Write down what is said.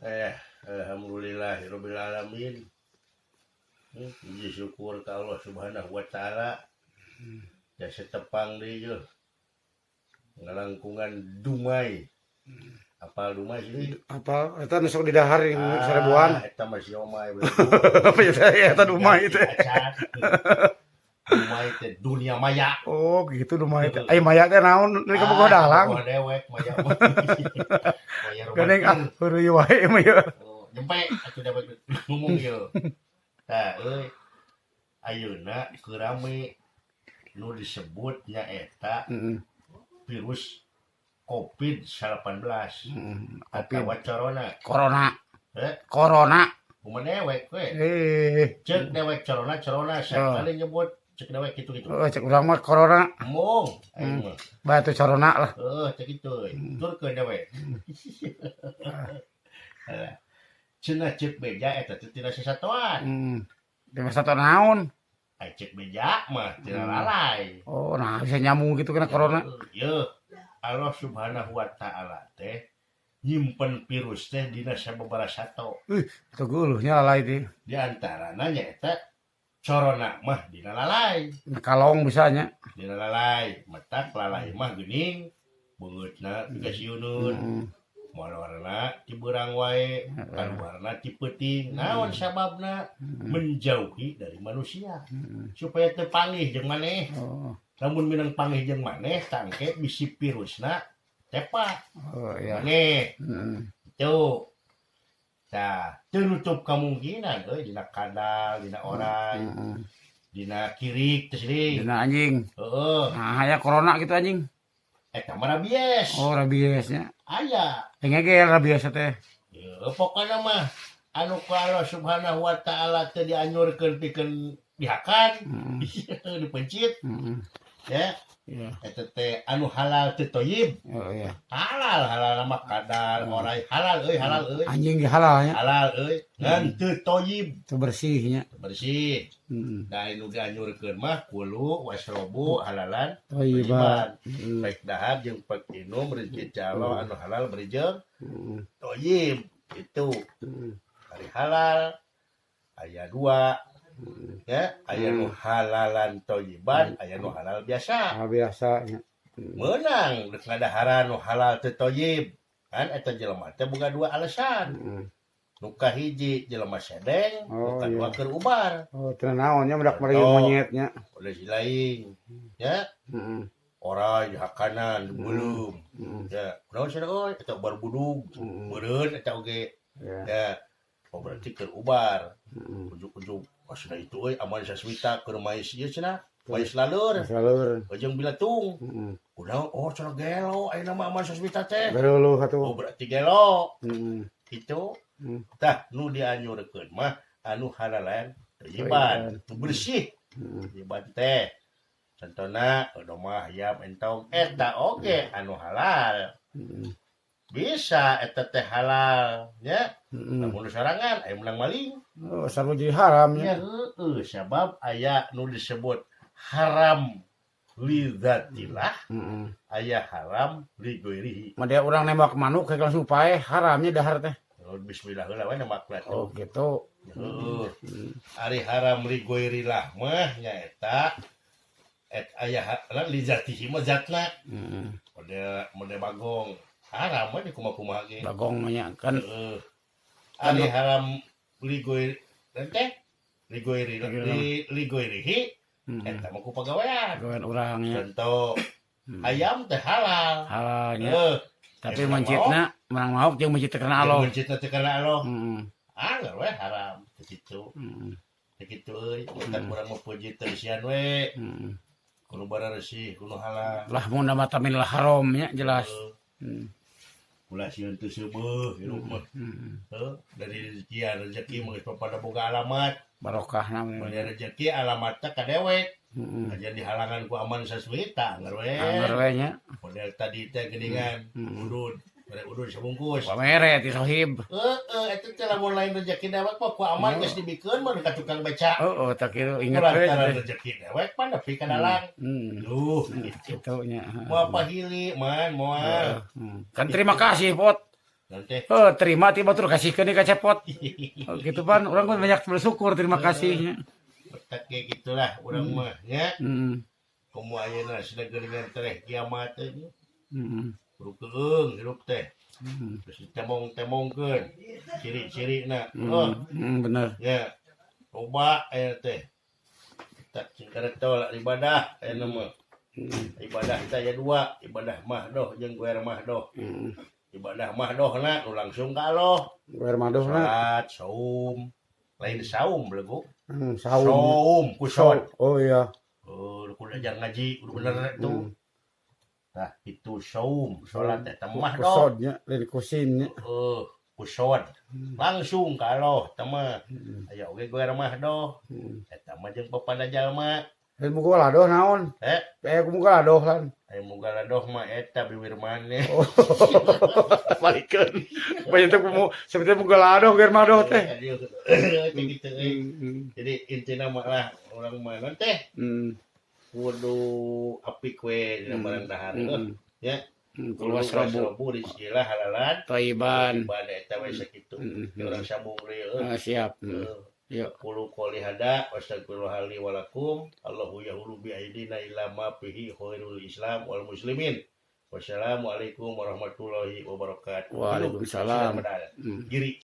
Alhamdulillahirabbil alamin. Puji syukur ka Allah Subhanahu wa taala. Jasa tepang deui yeuh. Ngalangkungan dumai. Apal dumai sih? Apa eta nu sok didahar yang seribuan? Ah, eta mah siomay. Apa ya eta dumai teh? Dumai teh dunia maya. Oh, gitu dumai teh. Ai maya teh naon? Ini kabogoh dalang. Kabogoh dewek maya mah. Maya. Geuning ah, heureuy wae mah ieu. Oh, nyempe atuh dewek ngomong ieu. Tah euy. Ayeuna keur rame nu disebut nyaeta virus COVID-19 atawa corona. Corona. Eh? Corona. Kumaha dewek we? Eh. Cek dewek corona corona sakali nyebut cek dewek kitu-kitu. Oh, cek urang mah corona. Mung aing mah. Batu corona lah. Heuh, cek kitu euy. Turkeun dewek. Alah. Cenah cek beja eta teh tina sasatoan. Di satu naon? Ai cek beja mah tina lalay. Oh, nah bisa nyambung gitu kena corona. Yeuh. Allah Subhanahu wa taala teh nyimpen virus teh dina sababaraha sato. Itu geuleuhnya lalay teh. Di antarana nyaeta corona mah dina lalay. Kalong bisa nya. Dina lalay, matak lalay mah geuning beungeutna dikasieuneun. Molorna ti beurang wae, kaluarna ti peuting. Naon sababna? Menjauhi dari manusia. Supaya teu panggih jeung maneh. Oh. Lamun minang panggih jeung maneh, tangke bisi virusna tepa. Oh iya. Maneh. Itu. Tah, teu nutup kemungkinan euy dina kadal, dina oray, dina kirik teh seuring. Dina anjing. Heeh. Nah, aya corona gitu anjing. Eta mah rabies. Oh, rabiesnya. Aya. Ngegel rabies teh. Ya, pokoknya mah anu ku Allah Subhanahu wa taala teu dianjurkeun pikeun dihakan, dipencit ya. Eta teh anu halal teu thayyib. Oh iya. Halal halal mah kadal, oray halal euy, halal euy. Anjing ge halal nya. Halal euy, ngan teu thayyib. Teu bersih nya. Bersih. Da anu dianjurkeun mah kulu wasrobu halalan Thayyiban. Baik dahar jeung pek inum rezeki Allah anu halal berijeng thayyib itu. Ari halal aya dua ya, aya nu halalan thayyiban, aya nu halal biasa. Ah, biasa nya. Meunang dek ngadaharan nu halal teu thayyib kan eta jelema teh boga dua alasan. Nu kahiji jelema sedeng, nu kadua keur ubar. Oh, teu naon nya budak mari Contoh. Monyetnya. Oleh si lain ya, oray dihakanan belum ya, kunaon cenah euy, eta ubar budug meureun eta oge. Ya, oh berarti keur ubar. Ujug-ujug asna itu euy aman sasmita keur mais ieu cenah, mais laleur. Salur. Jeung bilatung. Kunaon, oh cenah gelo ayeuna mah aman sasmita teh. Garuluh atuh. Oh, berarti gelo. Gitu. Tah nu dianjurkeun mah anu halalan thayyiban, nu bersih. Thayyiban teh contohna domba, ayam, entong eta oge anu halal. Bisa eta teh halal nya. Lamun sorangan aya menang maling. Oh, sarua jadi haram Ya nya. Heueuh, sabab aya nu disebut haram li dzatillah, aya haram li ghairihi. Mah dia urang nembak manuk kayak langsung paeh haramnya dahar teh. Oh, bismillah heula we nembak lah. Oh, gitu. Heeh. Ari haram li ghairillah mah nyaeta et aya li zatihi mah zatna. Model model bagong haram mah di kumaha-kumaha ge. Bagong nya kan. Heeh. Ari haram li ghairi teh li ghairi li ghairihi eta mah ku pagawean. Gawean urang nya. Contoh ayam teh halal. Halalnya. Heuh. Tapi mencitna menang maok jeung mencit teh karena Allah. Mencitna teh karena Allah. Angger we haram kitu. Kitu euy, eta urang mah puji teu isian we. Kudu bareursih, kudu halal. Lah mun mata minal haram nya jelas. Heuh. Ulah sieun teu seubeuh hirup mah. Heuh, dari rezekian rezeki mah geus pada boga alamat. Barokahna. Mun rezeki alamatna ka dewek. Aja dihalangan ku aman saswita angger we. Angger we nya. Model tadi teh geuningan, udud, mere udud sabungkus. Pamere ti sohib. Heeh, eta teh lamun lain rezeki dewek mah ku aman geus dibikeun mah ka tukang beca. Oh, tak kitu inget we. Lantaran rezeki dewek mah nepi ka dalang. Duh, gitu. Kitu nya. Moal pahili man, moal. Kan terima kasih, Pot. Naon teh? Oh, terima ti batur kasihkeun ka Cepot. Oh, gitu pan, urang kan banyak bersyukur, terima kasihnya. Petak kayak gitulah urang mah nya. Komo ayeuna sudah geuningan tereh kiamat teh. Kudu keung hirup teh. Terus ditemong-temongkeun ciri-cirina. Oh, Bener. nya. Loba aya teh. Tak cing lah ibadah aya mah. Ibadah teh aya dua, ibadah mahdoh jeung ghair mahdoh. Ibadah mahdoh na nu langsung ka Allah. Ghair mahdoh na. Salat, saum, lain saum belegu. Saum. Saum kusod. Oh iya. Oh, kudu ajar ngaji, kudu bener itu. Nah, itu saum, salat eta mahdoh. Kusodnya, lain kusinnya. Oh, kusod. Langsung ka Allah teh mah. Aya oge ghair mahdoh. Eta mah jeung papada jalma. Lain muka ladoh naon? Eh? Eh, muka ladoh lan. Aya muga ladoh mah eta biwir maneh. Oh. Balikeun. Banyak teh kumu sebetulnya muka ladoh ghair mahdoh teh. Gitu, euy. Jadi intina mah lah urang mah non teh kudu apik we dina barang dahar. Ya. Kulu wasyrobu. Wasyrobu rizkilah halalan. Thayyiban. Ibadah eta we sakitu. Urang sambung deui euy. Ah, siap. Yuk. Aqulu qouli hadza wa astaghfirullah li wa lakum. Allahu yahulu bi aidina ila ma fihi khairul Islam wal muslimin. Wassalamualaikum warahmatullahi wabarakatuh. Waalaikumsalam. Giri.